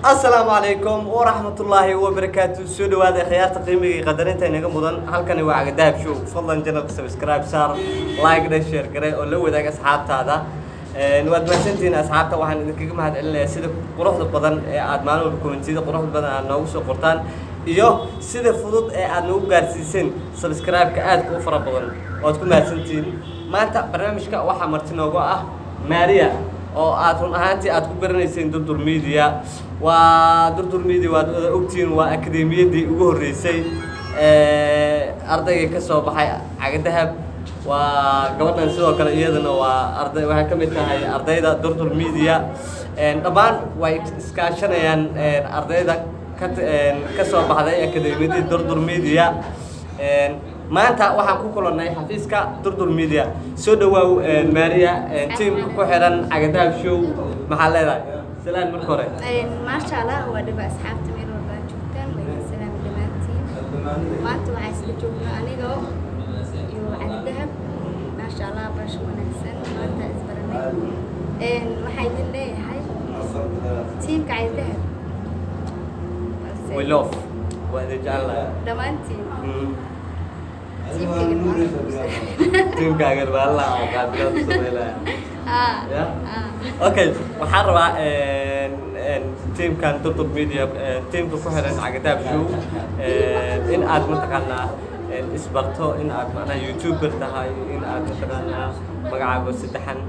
Asalaamu calaykum waraxmatullaahi wabarakaatu. Soo dhawaada khiyaarta qiimiga iyo qadarinta inaga mudan. Halkani waa Cagadaab Show. Fadlan channelka subscribe saar, like dhe, share garee oo la wadaag asxaabtaada. Waad mahadsantihiin asxaabta. Waxaan idinkaga mahad celinayaa sida quruxda badan ee aad maalin walba commentiyada quruxda badan aad noogu soo qortaan iyo sida fudud ee aad noogu gaarsiiseen subscribe-ka aadka u fara badan. Waad ku mahadsantihiin. Maanta barnaamijka waxaa marti noogu ah Maria oo aad run ahaantii aad ku garanayseen Durdur Media. Waa Durdur Media, waad wada ogtihiin, waa akademiyadii ugu horreysay ee ardayga ka soo baxay Cagadahab. Waa gabadhan sidoo kale, iyadana waa arday, waxay ka mid tahay ardayda Durdur Media. Dhammaan way iskaashanayaan ardayda ka soo baxday akademiyadii Durdur Media. Maanta waxaan ku kulannay xafiiska Durdur Media. Soo dhawaaw Maria. Teamka ku xiran Cagadahab Show maxaa leedahay? Salaan marka hore. Maasha Allah, waa dhaba asxaabta meel walba aad joogtaan, waa idin salaami dhammaantiin. Maanta waxaa isla joognaa anigoo iyo Cali Dahab. Maasha Allah, barasho wanaagsan, maanta isbaranay. Waxaa idin leeyahay teamka Cali Dahab balse We love, waa idin jecelnahay dhammaantiin teamkayga. Teamkaagan waa la oo qaabilaad u sameynaya. Ah. Ya? Ah. Okay, waxaan rabaa teamkan Durdur Media, teamka ku xiran Cagadaab Show, in aad mataqaanaa isbarto, in aad macnaha youtuber tahay, in aad mataqaanaa magacaago saddexan,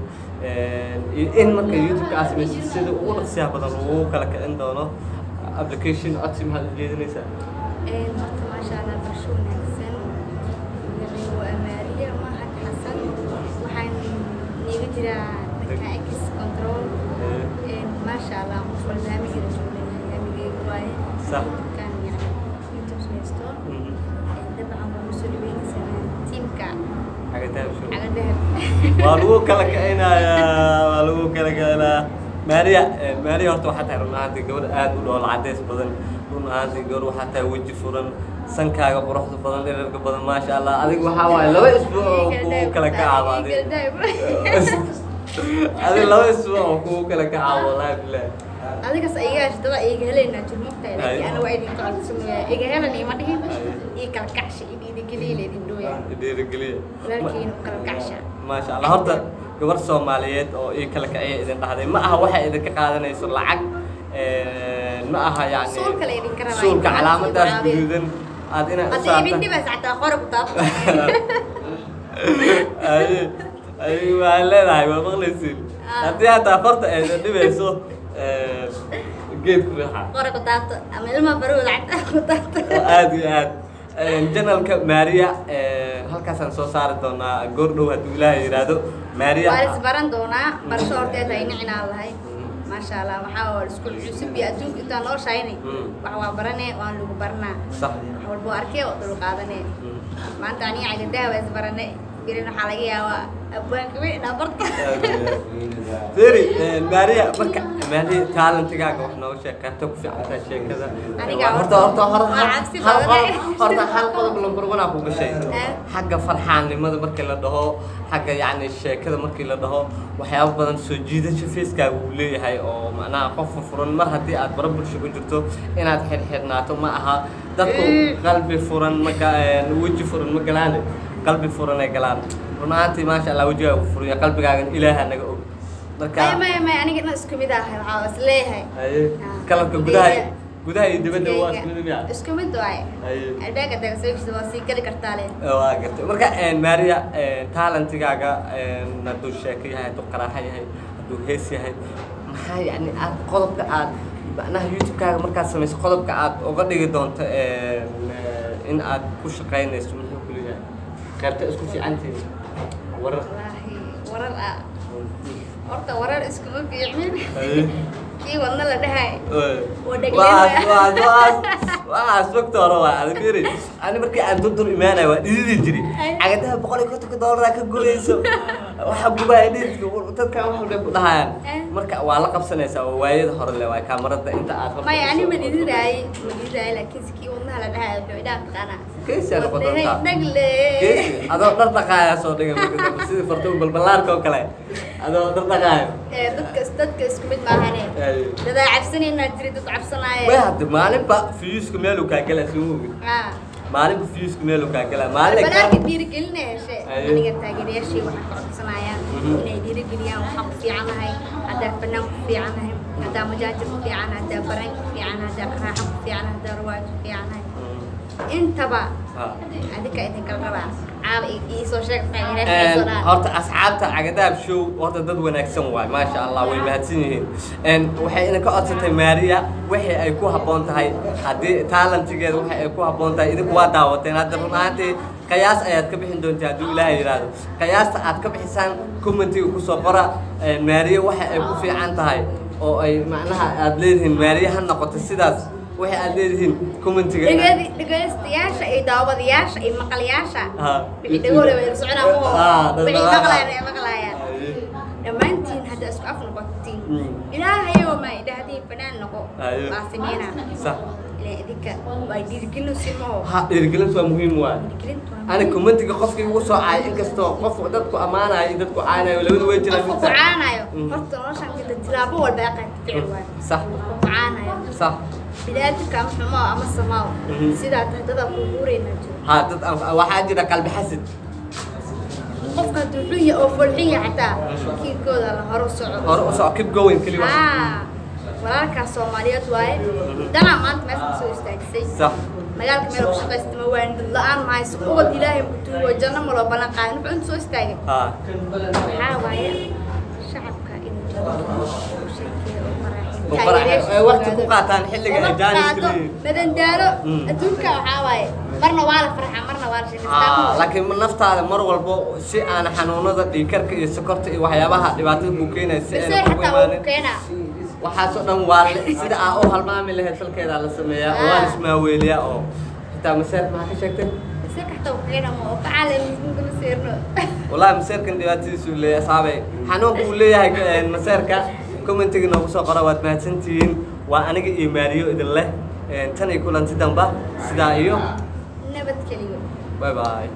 iyo in marka YouTube-ka aad samaysid sida ugu dhaqsiyaha badan lagu kala kicin doono application. Codsi maxaad ujeedinaysaa? Horta maasha Allah, barasho wanaagsan. Magacaygu waa Maariya Mahad Xasan. Waxaan niiga jiraa dhanka X control. Maasha Allah, qof walba hamigeeda joognay, hamigeyga waaye. YouTube-kan yani YouTube samaysto. Dabcan waan usoo dhaweynaysaa teamka Cagadaab Show. Cagadahab. Waa lagu kala kicinayaa, waa lagu kala kicinayaa. Maria, Maria, horta waxaa tahay run ahaantii gabadh aad u dhool cadeys badan. Run ahaantii gabadh waxaa tahay weji furan, sankaaga quruxda badan, dhererka badan, maasha Allah. Adiga waxaa waaye 2 isbuuc oo kugu kala kacaaba. Adiga 2 isbuuc oo kugu kala kacaaba, wallahi bilahi. Adigas iga dada iga helaynaa jir mugtahay, laakiin ana waa idinka codsanaya, iga helan ima dhihin, ii kala kacsha, i dhiirigeliya la idin dhooya. Dhiirigeliya. Walaalkiin u kala kacsha. Maasha Allah, horta gabar Soomaaliyeed oo ii kala kiciya idin dhahday ma aha waxay idinka qaadanayso lacag, ma aha yani Suulka la idinka rabaa. Suulka calaamadaas Caawiya. guduudan aad inaad u hadda idin saarta dhibays xataa qora ku taabto. Ay ay, waxay leedahay, waa maqlaysiin. Haddii hataa farta ay idin dhibayso, geed ku riixa. Qora ku taabto ama ilmaha barahooda xataa ku taabto. Aad iyo aad. Channelka Maria halkaasaan soo saari doonaa goor dhow hadduu Ilaahay yidhaahdo. Maria Waa la isbaran doonaa. Barasho horteeda ay nicinaa lahay. Maasha Allah, waxaa oo isku cusub iyo adduunka intaan noo shaynay. Wax waa barane, waan lagu baranaa. Wax walbo arkay oo dul qaadane. Maanta aniga Cagadaha waa isbarane, birin waxaa laga yaabaa abwaanka weyn inaa barto. Seri Maria, marka Maria, talentigaaga wax nooga sheeg, qaybta ku fiican tahay sheekada. Aniga Horta waa cabsi hal badan. qodob, horta hal qodob number one aa ku gashay. Xagga farxaannimada markii la dhaho, xagga yacni sheekada markii la dhaho, waxyaabo badan soo jiidasho facekaaga uu leeyahay oo macnaha qof furfuran. Mar haddii aad baro bulsho ku jirto, inaad xirxirnaato ma aha. Dadku qalbi furan ma weji furan ma galaan, qalbi furan ay galaan. Run ahaantii maasha Allah, wejigaaga u furan yahay, qalbigaagan Ilaaha naga og. Marka Maya, maya, maya, aniga dhan isku mid ahay, waxaa is leeyahay. Haye, kalarka gudaha iyo dibadda waa isku mid miya? Isku mid waaye. Albaabka daga soo gishta waa sii geli kartaa le. Waa gartay. Marka Maria, talentigaaga hadduu sheeko yahay, hadduu qaraaxo yahay, hadduu hees yahay, maxaa yacni aad qodobka aad macnaha YouTube-kaaga markaad samayso, qodobka aad uga dhigi doonto in aad ku shaqaynayso muxuu ku leeyahay? Qaybta isku fiicantihiin warar? Wallaahi warar ah, horta warar iskuma fiicnin. Kii wadna la dhahay oo dhagleen. Waxaas wagta hore waa adag. Fiiri, ani markii aan Durdur imaanaya waa dhididi jiray. Cagadaha $150 ka gurayso. Waxa gubaya dhididka dadkan wax walbay ku dhahayaan. Marka waa la qabsanaysaa oo waayada hore le waay kaamarada inta aad hor Maya, ani ma dhididaaye, ma dhididaaye, laakiin sikii wadnaha la dhahayo wuxuu idhaa taqaanaa. Geesi aa noqon doontaa. Dhagle. Geesi adoo dhar dhaqaaya soo dhigay marka dambe, sidii fartuun balballaarka oo kale adoo dhar dhaqaayo. Dadka isku mid maahane. Dadaa cabsanaynaa jiri, dad cabsanaaye. Way hadda maalinba fiyuuska meeluu kaa galaa, soo ogid? Maalinba fiyuuska meeluu kaa galaa maalin. Balaakin dhiirigelina heshe. Aniga taageerayaashii waxaan ka codsanayaa inay dhiirigeliyaan. Waxaan ku fiicanahay haddaa fanaan ku fiicanahay, haddaa majaajir ku fiicanahay, haddaa baraan ku fiicanahay, haddaa qaraaxo ku fiicanahay, haddaa ruwaaj ku fiicanahay, intaba adinka idinkala rabaa caawa iisoo sheeg taageerayaasha iisoo dhaha. Horta asxaabta Cagadaab Show horta dad wanaagsan waay, maasha Allah, way mahadsan yihiin. Waxay idinka codsatay Maariya wixii ay ku habboon tahay, haddii talentigeeda waxay ay ku habboon tahay. Idinku waa daawateen hadda, run ahaantii qiyaas ayaad ka bixin doontaa hadduu Ilaahay yidhaahdo. Qiyaasta aad ka bixisaan commentiga kusoo qora. Maariya waxa ay ku fiican tahay oo ay macnaha aad leedihiin Maariya ha noqoto sidaas, wixii aad leedihiin commentiga. Dhegaystayaasha iyo daawadayaasha iyo maqlayaasha, wixii dhagoole way ila soconaa muho, wixii maqlayaan ay maqlayaan. Dhammaantiin hadda isku af noqotiin, Ilaahayow ma idhahdiin fanaan noqo, waa sameynaa. Ilaa idinka waa dhiirigelin simaho. Ha, dhiirigelintu waa muhiim waay. Dhiirigelintu waa Ani commentiga qofkii ugu soo caay, inkastoo qof dadku ammaanayo iyo dadku caanayo labadu way jiraan. Qofku ku caanayo horta noloshan kada tilaabo walba ay qaad ficil waay. Qofku ku caanayo, bini'aadamka ama xumo ama samaaw, sidaa tahay dadaa kuu guuraynaa jiro. Ha, dad waxaa jira qalbi xasid. Qofka hadduu xun yahay oo foolxun yahay xataa kiilkooda la hore u soco. Hore u soco, keep going keli wax. Walaalkaas Soomaaliyeed waaye, danaa maanta meesha kasoo istaajisay. Magaalka meel ku shaqaysta ma waan, dad la'aan ma hayso, ubad Ilaahay ku tuugo, janno ma loo ballan qaadin, wuxuu inta soo istaagay. Waxaa waaye shacabka inuu u sheekeeyo oo Oo faraaxin, ay waqti ku qaataan xilliga ay jaaniska leeyihiin. Madandaalo adduunka waxaa waaye marna waa la farxaa, marna waa la sheekaystaa. Laakiin naftaada mar walbo si aan xanuunada dhiigkarka iyo sokorta iyo waxyaabaha dhibaatada kuu keenaya si Bise ayna kugu xataa wuu imaanin ku keenaa. Waxaasoo dhan waa sida aa u halmaami lahayd salkeedaa la sameeyaa oo waa la ismaaweeliyaa oo xitaa maseer maxaa ka sheegtay? Bise xataa wuu ku keenaa ma oo kacale miiska seerno. Wallahi maseerkan dhibaatadiisu leeyahay asxaabay, xanuunka uu leeyahay maseerka commentiga noogu soo qora. Waad mahadsantihiin, waa aniga iyo Maariyo idin leh. Tan iyo kulanti damba, sidaa iyo nabad keliyo. Bye bye.